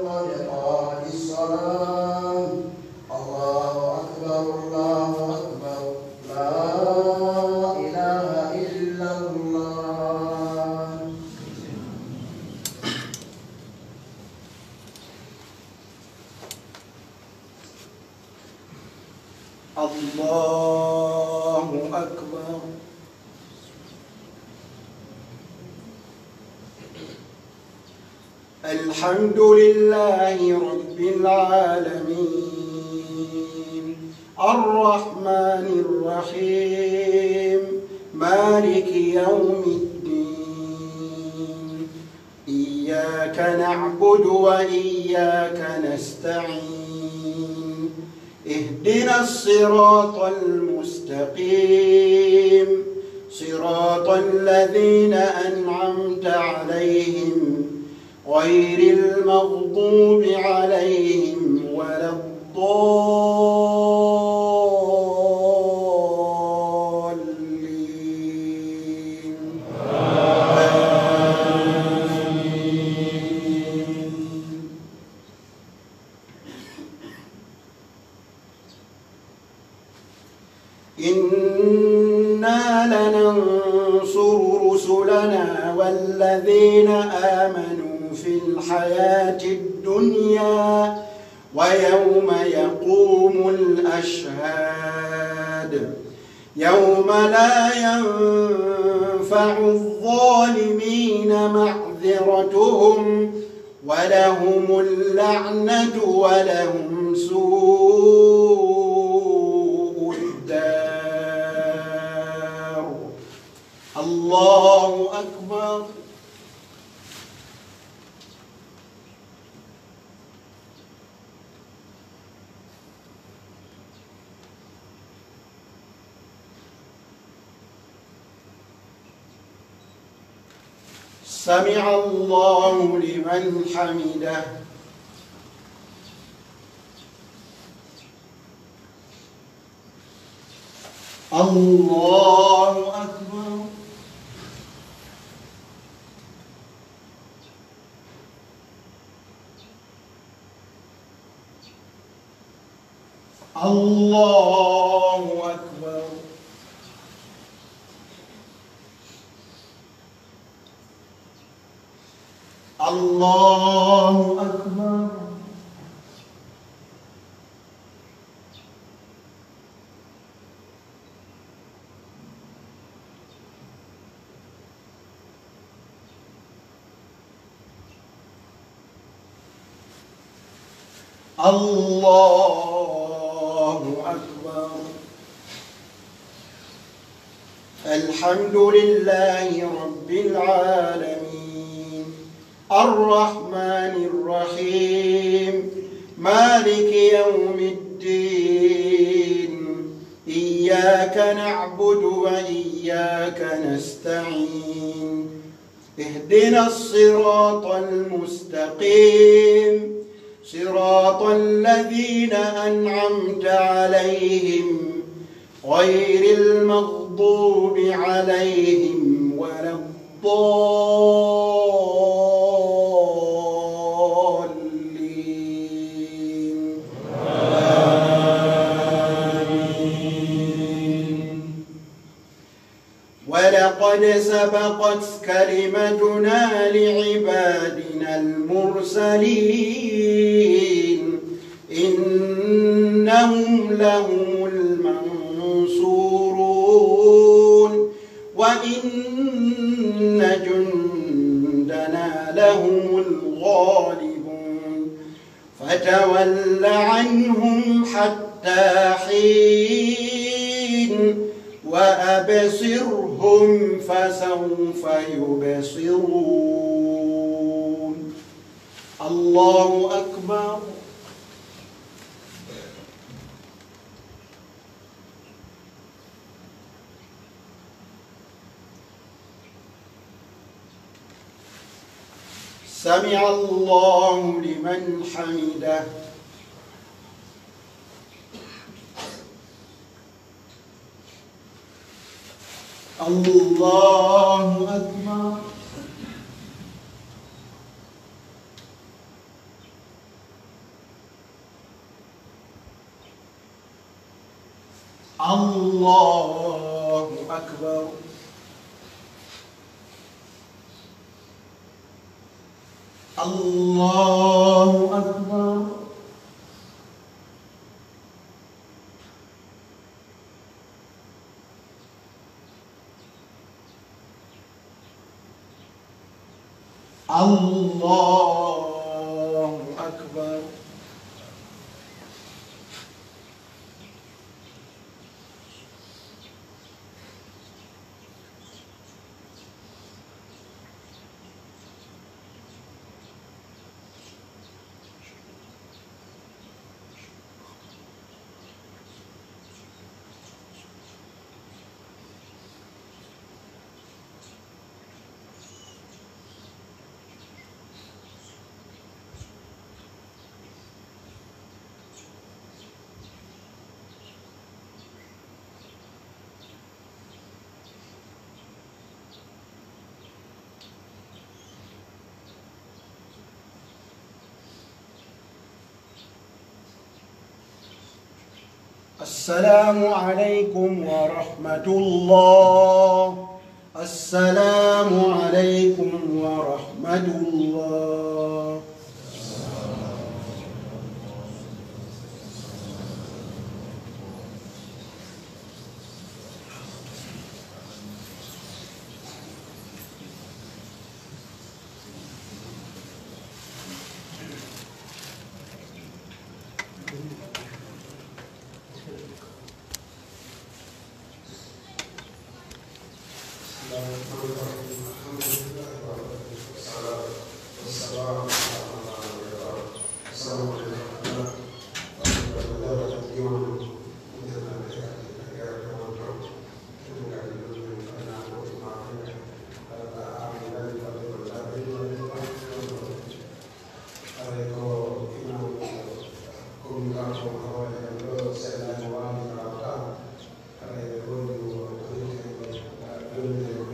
قد قامت الصلاة. الله أكبر، الله أكبر. لا إله إلا الله. الله أكبر. الحمد لله رب العالمين. الرحمن الرحيم. مالك يوم الدين. إياك نعبد وإياك نستعين. اهدنا الصراط المستقيم. صراط الذين أنعمت عليهم غير المغضوب عليهم ولا الضالين. آمين. إنا لننصر رسلنا والذين آمنوا في الحياة الدنيا ويوم يقوم الأشهاد. يوم لا ينفع الظالمين معذرتهم ولهم اللعنة ولهم سوء الدار. الله أكبر. سمع الله لمن حمده. الله أكبر. الله أكبر. الله أكبر. الله أكبر. الحمد لله رب العالمين. الرحمن الرحيم. مالك يوم الدين. إياك نعبد وإياك نستعين. اهدنا الصراط المستقيم. صراط الذين أنعمت عليهم غير المغضوب عليهم ولا الضالين. آمين. ولقد سبقت كلمتنا لعبادنا المرسلين إنهم لهم المنصورون وإن جندنا لهم الغالبون. فتول عنهم حتى حين وأبصرهم فسوف يبصرون. الله أكبر. سمع الله لمن حمده. الله أكبر. الله أكبر. الله أكبر. الله أكبر. السلام عليكم ورحمة الله. السلام عليكم ورحمة الله. الرحمن الرحيم. الحمد لله وحده، والصلاة والسلام على من لا نبي بعده. السلام عليكم ورحمة الله. Haray ko imaam ko min kanko mo hawani en ɗo, seeɗa e mo waawi rawata. Haray ɓe woni mo ɗo, ɗo, ɗo,